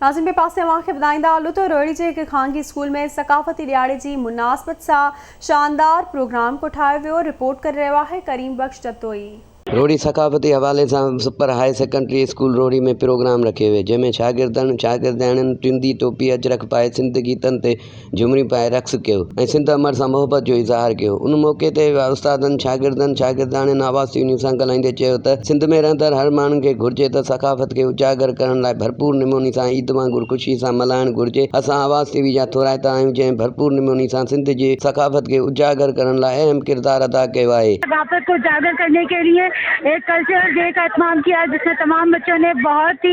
ناظرين ٻئي پاسي اوهان کي ٻڌائيندا هلون ته روهڙي جي هڪ خانگي اسڪول ۾ ثقافتي ڏهاڙي جي مناسبت سان شاندار پروگرام ڪوٺايو ويو، رپورٽ ڪري رهيو آهي ڪريم بخش جتوئي. روهڙي ثقافتي حوالي سان super high secondary school Rohri ۾ programme رکيو ويو جنهن ۾ شاگردن شاگردياڻين ٽنڊي ٽوپي اجرڪ پائي سنڌ گيتن تي جهمريون پائي رقص ڪيو ۽ سنڌ امڙ سان محبت جو اظهار ڪيو. ان موقعي تي استادن، شاگردن، شاگردياڻين آواز ٽي نيوز سان ڳالهائيندي چيو ته سنڌ ۾ رهندڙ هر ماڻهن کي گهرجي ته ثقافت کي اجاگر ڪرڻ لاء ڀرپور نموني سان عيد وانگر خوشي سان ملهائڻ گهرجي. اسان آواز ٽي وي جا ٿورائتا آهيون جنهن ڀرپور نموني سان سنڌ جي ثقافت کي اجاگر ڪرڻ لاء اهم ڪردار ادا ڪيو آهي. ثقافت کو اجاگر ڪرني ڪي ليي ايڪ ڪلچرل ڊي ڪا اھتمام ڪيا جس مين تمام بچون ني بهت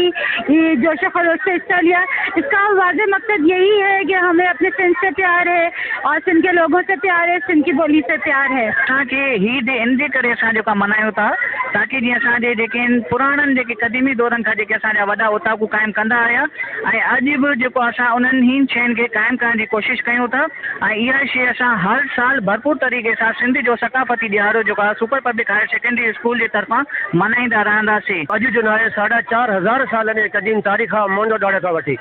هي جوش و خروش سي حصه ليا اس ڪا واضح مقصد يهي هي ڪي همي اپني سنڌ سي پيار هي اور سنڌ ڪي لوگون سي پيار هي سنڌ ڪي ٻولي سي پيار هي. اسان کي هي ڊي ان جي ڪري اسان جيڪو آهي ملهايون ٿا تاڪي جيئن اسان جي جيڪي آهن پراڻن جيڪي قديمي دورن کان جيڪي اسان جا وڏا اوطاقون قائم ڪندا آيا ۽ اڄ به جيڪو اسان انهن ئي شين کي قائم ڪرڻ جي ڪوشش ڪيون ٿا ۽ اها شيء اسان هر سال ڀرپور طريقي سان سنڌ جو ثقافتي ڏهاڙو جيڪو آهي super public higher secondary school جي طرفان ملهائيندا رهنداسين. اڄ جو ناهي ساڍا 4000 سالن جي قديم تاريخ آهي موهن جو دڙي کان وٺي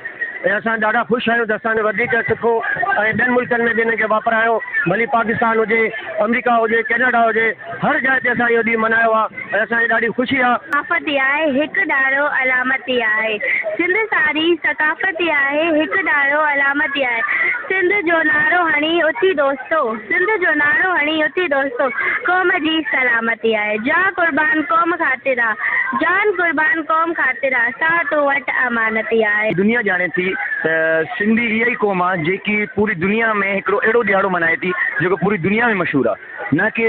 ۽ اسان ڏاڍا خوش آهيون ته اسان وڌيڪ سکو ۽ ٻين ملڪن ۾ به انهن کي واپرايو ڀلي پاڪستان هجي آمريڪا هجي ڪينيڊا هجي هر جاء تي اسان اهو ڏينهن ملهايو آهي ۽ اسان کي ڏاڍي خوشي آ. ثقافتي آهي، هڪ ڏهاڙو علامتي آهي. سنڌ ساري ثقافتي آهي، هڪ ڏهاڙو علامتي آهي. سنڌ جو نعرو هڻي اٿي دوستو، سنڌ جو نعرو هڻي اٿي دوستو، قوم جي سلامتي آهي. جان قربان قوم خاطر آ، جان قربان قوم خاطر آ، سا تو وٽ امانتي آهي. دنيا ڄاڻي ٿي ته سنڌي اها ئي قوم آ جيڪي پوري دنيا ۾ هڪڙو اهڙو ڏهاڙو ملهائي ٿي جيڪو پوري دنيا ۾ مشهور آ. نه ڪي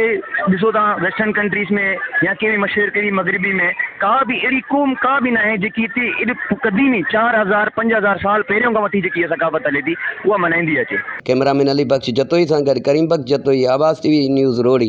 ڏسو توهان ويسٽرن ڪنٽريز ۾ يا ڪنهن به مشرقي مغربي ۾ ڪا به اهڙي قوم ڪا به ناهي جيڪي هتي ايڏي قديمي 4000 5000 سال پهريون کان وٺي جيڪي اها ثقافت هلي ٿي اها ملهائيندي اچي. ڪئميرا مين علي بخش جتوئي سان گڏ ڪريم بخش جتوئي، آواز ٽي وي نيوز روهڙي.